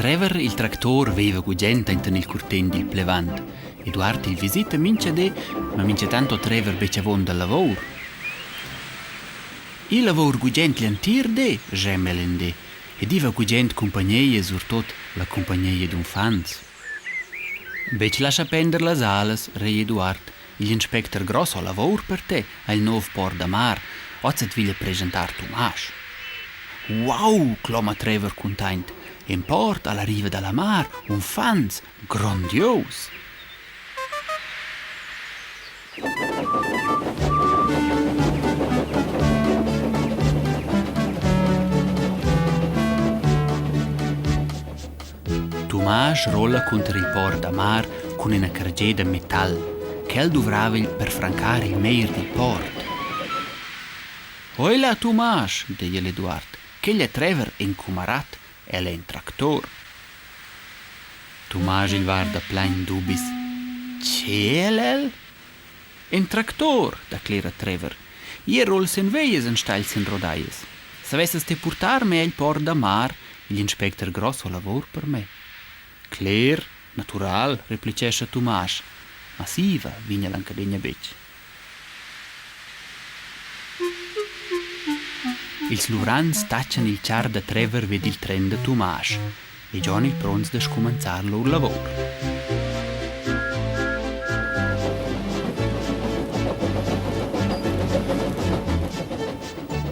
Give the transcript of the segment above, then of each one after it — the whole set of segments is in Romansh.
Trevor, il tractor, veva gugent enten il curtin dil plevant. Eduard il visita mincha di, ma minchatant ho Trevor betg avon da lavur. Il lavur gugent l'entir di, sch'em el in di, ed i va gugent cumpagneia, surtut la cumpagneia d'unfants. Betg lascha pender las alas, rei Eduard, igl inspecter gross ho lavur per te, ha il nov port da mar, oz et viglia presentar Tumasch. Wow, cloma Trevor cuntaint, in port alla riva dalla mar, unfants, grondios! Tumasch rolla cunter il port da mar cun ina cargeda metal ch'el duvrava per francar il meir dil port. Hoila Tumasch, di el Eduard, quel è Trever in cumarat, el è in tractor. Tumasch il guarda plain dubis. Tge el el? In tractor, declera Trevor. Ier rols en veias enstagl sin rodaias. Savessas ti purtar me egl port da mar, igl inspecter gross ho lavur per me. Cler, natural, replicescha Tumasch. Ma siva vigna l'anc adegna betg. Ils luvrants tachan il char da Trevor vid il tren da Tumasch e gion il pronts da scumenzar lur lavur.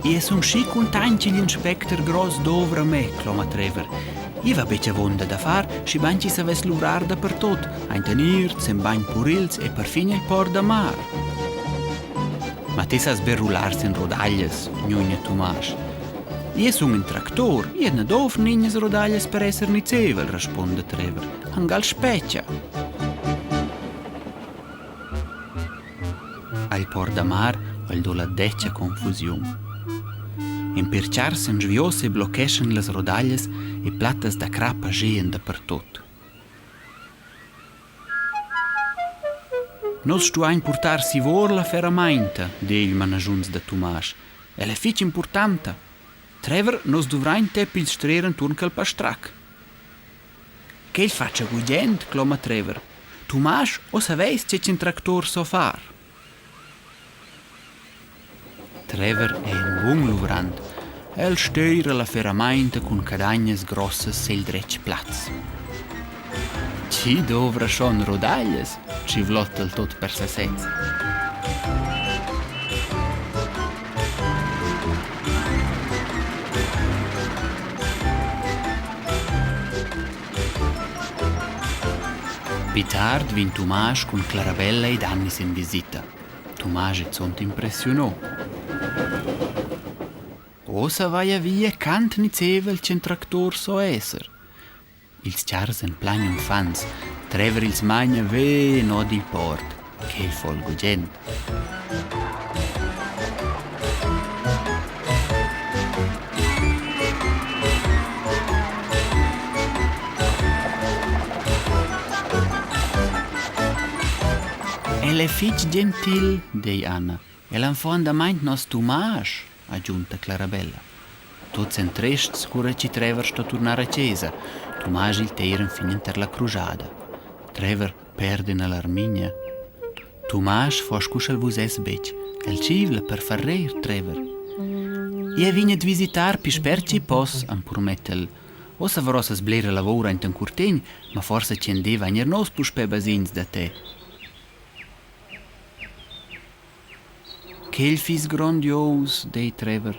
Ia sun schi cuntaint ch'igl inspecter gross dovra me, cloma Trevor. I va betg avonda da far, schi bain chi savess luvrar dapertot, ainten ierts, en bagn purils e perfin el port da mar. Ma ti sas be rular sin rodaglias, gnugna Tumasch. Ia sun ün tractor, ia na dovr nignas rodaglias per esser nizzevel, responda Trevor. Angal spetga. Al port da mar ho el do la detga confusiun. In pirchar s'ensvios e bloccheschan las rodaglias e plattas da crappa gien dapertot. Nus stuain purtar sivor la ferramainta, di il manaschunz da Tumasch. Ella è fitg impurtanta. Trevor, nus duvrain te pil strer enturn quel pastrac. Quel fatscha gugent, cloma Trevor. Tumasch, o saveis tge ch'in tractor so far? Trevor è in bun luvrant. El steira la ferramainta cun cadagnas grossas segl dretg plaz. Chi dovra schon rodaglias? tschivlotta el tot per sesez. Pi tard vegn Tumasch cun Clarabella ed Annis en visita. Tumasch è zunt impressiunò. Uossa vaia via quant nizzevel ch'ün tractor so esser. Ils chars èn plain uffants, Trever ils magna ve no dil port, quel fol gugent. El è fitg gentil, dei Anna. El am fa andamaint nos Tumasch, agiunta Clarabella. Tuts èn trests cura chi Trevor sto turnar a chesa. Tumasch il teira fin inter la crujada. Trevor perde nella armigna. Tumasch fa scu sch'el vus betg. El tschivla per far reir Trevor. Ia vign ad visitar pi spert chi poss, am purmett el. Uossa varossas blera lavur ainten curtegn, ma forsa chi en deva gnir nous puspè basegns da te. Quel fiss grondius, dei Trevor.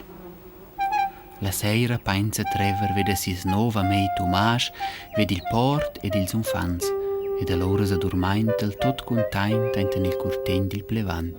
La seira painsa Trevor veda seis nouv amei Tumasch ved il port ed ils unfants ed alura s'adurmainta'l tuot cuntaint ainten il curtegn dil plevant.